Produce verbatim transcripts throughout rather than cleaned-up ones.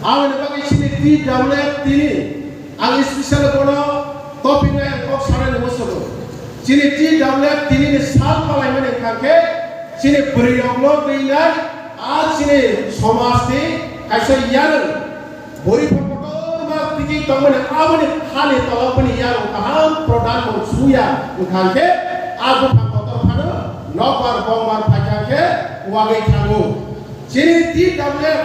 Aboni bagwi chini T W F tini ang special bono topic nai ang kok sanani musugo. Chini T W F tini ni sal palaimani wngkha khe chini bwrwi rokno twi nai a chini somaj ni kaisa yarwng bwrwi pha kotorma tigi tongmani aboni hani tola bini yarwng kaham prodhan bo suya wngkha khe a buphang kotor phano nokbar bongbar phaikha khe wagwi thango. Chini T W F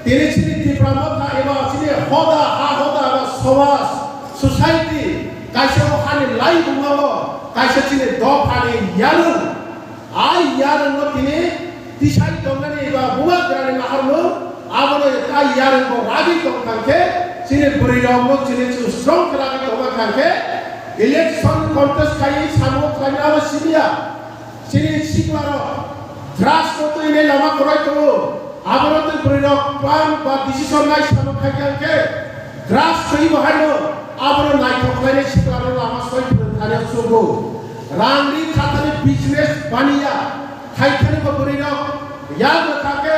Tini chini Tipra Motha eba chini hoda, ha hoda eba somaj, society, kaisa o hani lai bumao, kaisa chini dophani yarwng, a yarwngno tini tisai tongnani eba bubagrani naharmung, abono a yarwngbo ragwi tongkha khe, chini bwrwirokno chini chwng strong khlagwi tongma kha khe, election contest khaiwi samung khlaina abo simiya. Chini siklarok drugs no twinai lama kwrwi tongo. Abono twi bwrwirok plan ba decision nai sano khaikha hwnkhe drugs twi bo haino abono naithok khlainai siklarok lama soi phwrwng thani chugo. Rang ri thatani business baniya khaithani bo bwrwirok yak rwkha khe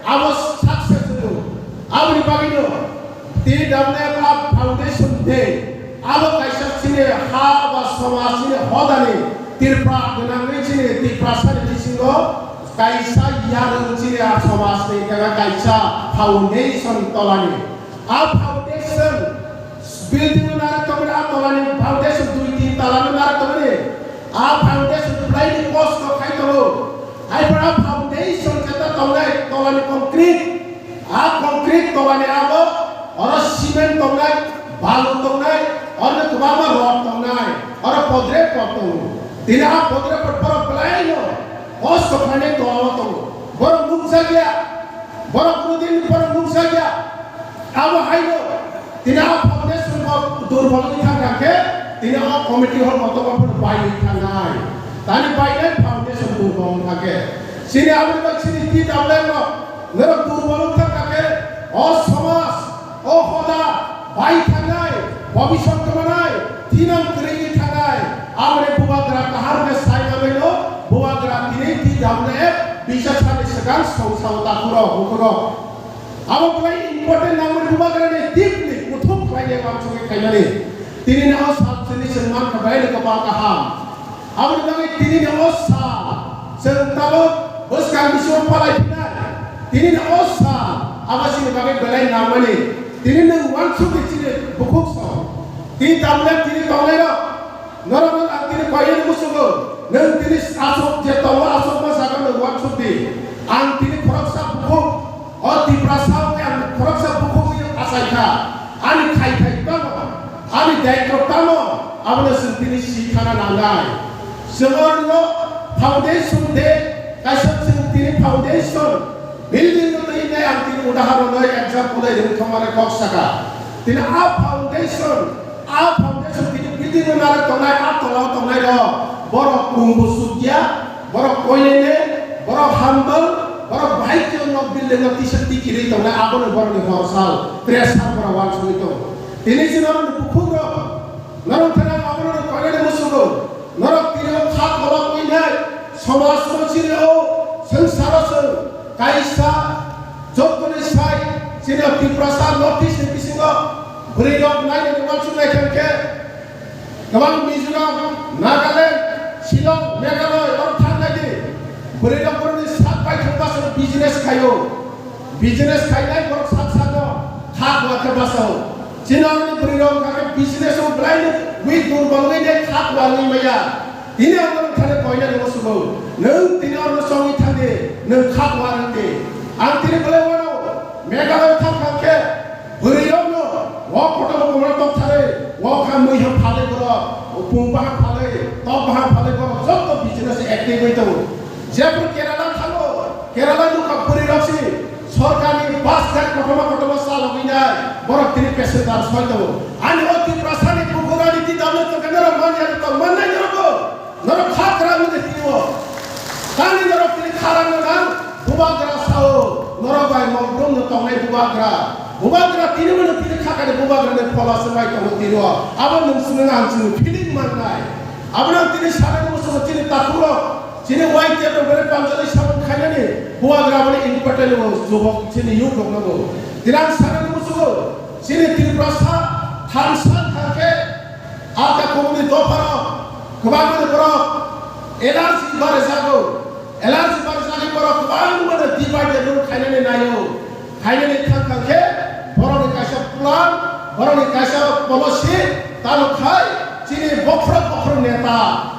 abo success wngo. Aboni bagwino T W F Foundation Day, abo kaisa chini ha ba somaj chini hodani Tripura gwnangwi chini Tiprasani bisingo kaisa yarwng chini a somajni kaka kaisa foundation tolani. A foundation building no narwk tongmani, a tolani foundation dui tin tala no narwk tongmani. A foundation belai ni kosto khai tongo. Hai pora foundation khe ta tongnai tolani concrete. A concrete tongmani abo, oro cement tongnai, balu tongnai, oro kwbangma rod tongnai, oro podre pod tongo. Tini a podre pod borok belai no kosto khainai tongma tongo. Borok nukjakya, borok kunu din borok nukjakya. Abo haino, tini a foundation bo durbol wngwi thangkha khe, tini o committee hall kotor phano baiwi thangnai. Tani bainai foundation durbol wngkha khe. Chini aboni bai chini T W F no Norok durbol wng thang kha khe, o somaj, o hoda bai thangnai, bobiswt kwmanai, thinang kwrwi wngwi thangnai. Aboni bubagra kaham khe sai manwi no, bubagra tini T W F bisa sani swkang song sao takhurok, bukhurok. Abo belai important nangmani bubagra ni deeply kuthuk khlainai uansugwi khaimani. Tini no sal chini chwng mankha belai no kwbang kaham. Aboni bagwi tini ni o sal, chwng tabuk bwskang bisingo palai phinai. Tini ni o sal, abo chini bagwi belai nangmani. Tini nwng uansukni chini bukhuk song. Tini tamle tini tongnairok. Norokno ang tini koyani musugo. Nwng tini aswk je tongo aswkma jaga nwng uansuk di. Ang tini khoroksa bukhuk. O Tiprasa hwnwi ang khoroksa bukhuk hwnwi achai kha. Ani khai khai tamo, ani daityo tamo, abono chwng tini si thana nangnai. Chwng orno foundation de, kaisa chwng tini foundation building no twi nai ang tini udaharon noi example dai rwng thangmani kok saka. Tini a foundation, a foundation tini building no narwk tongnai, a tola o tongnai rok, borok kung bo sukya, Borok koinene, borok humble, borok bahai khe nok building no tisa tikirwi tongnai, abono borokni hor sal pressure borok uansugwi tongo. Tini chini norokni bukhukrok, norok thani ang abono koinene musugo, norok tini o kha kolok winai, somaj no chini o swngcharo chwng kaisa jottoni sai chini Tiprasa North East ni bisingo bwrwi rok nainani uansuk nai khe khe, Kwbang Mizoram, Nagaland, Shillong, Meghalaya, oro thang nai di. Bwrwi rok borokni sak bai thang bwskango business khaio. Business khainai borok sak sakno kha kuwa khe bwsao. Chini oroni bwrwi rok wngkha khe business o belai no weak, durbol wngwi de kha kuwa wngwi maya. Tini ang norok thani koinani musugo. Nwng tini orno chongwi thang di, nwng kha kuwa wng di. Ang tini belai uanao Meghalaya thang thang khe Bwrwi rokno o kotor kotor tok thare, o kha mui ham phalai borok, o pung baham phalai, tok baham phalai borok, joto business active oi tongo. Jepho Kerala thango, Kerala nukha bwrwi rok si, sorkarni bus stand kotorma kotorma chalogwi nai, borok tini passenger soi tongo. Ani o Tiprasani bukhurani twi damle tongkhe norok manya tong mannai norok bo. Norok kha kwrang wngwi twiwi o. Tamni norok tini kha rang nang, bubagra sao, norok bai mokdum no tongnai bubagra. Bubagra tini bono tini kha kani bubagra ni phola se bai tongo tini o. Abo nwng swngo ang chini feeling mannai. Abo nang tini sanani muchungo chini takhuk rok, Chini Y T F rok bere panjari sabon khainani buagra bani important o jubok chini youth rok nago. Tirang sanani musugo chini Tripura sa thansa thangkhe aka kumuni dopha rok kwbangmani borok L R C bare jago. L R C bare jagwi borok kwbangmani divide and rule khainani naio. Khainani thang thang khe borokni kaisa plan, borokni kaisa policy tamo khai chini bokhorok bokhorok neta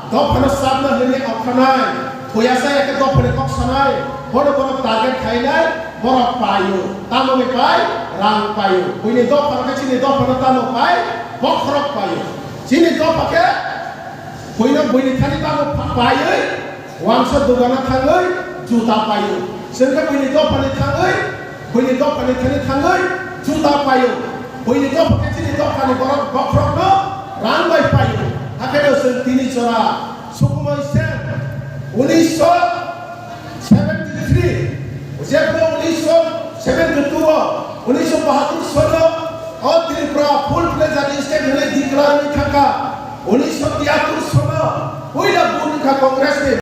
dophano sabna hwnwi okhanai, thuyasa eke dophani kok sanai, bono borok target khainai, borok paio, tamoni pai rang paio, buini dophano khe chini dophano tamo pai, bokhorok paio, chini dopha khe buino buini thani tamo pa-, paiwi, Wangsa dogana thangwi juta paio. Chwngkhe buini dophani thangwi, buini dophani thani thangwi juta paio. Buini dopha khe chini dophani borok bokhorokno rang bai paio. Hakhe no chwng tini jora Sukumoi Sen unisho seventy three, jephru unisho seventy two o, unisho bahatur sono o Tripura full fledged state hwnwi declare wngwi thangkha. Unisho tiyatur sono puila vote wngkha Congress ni.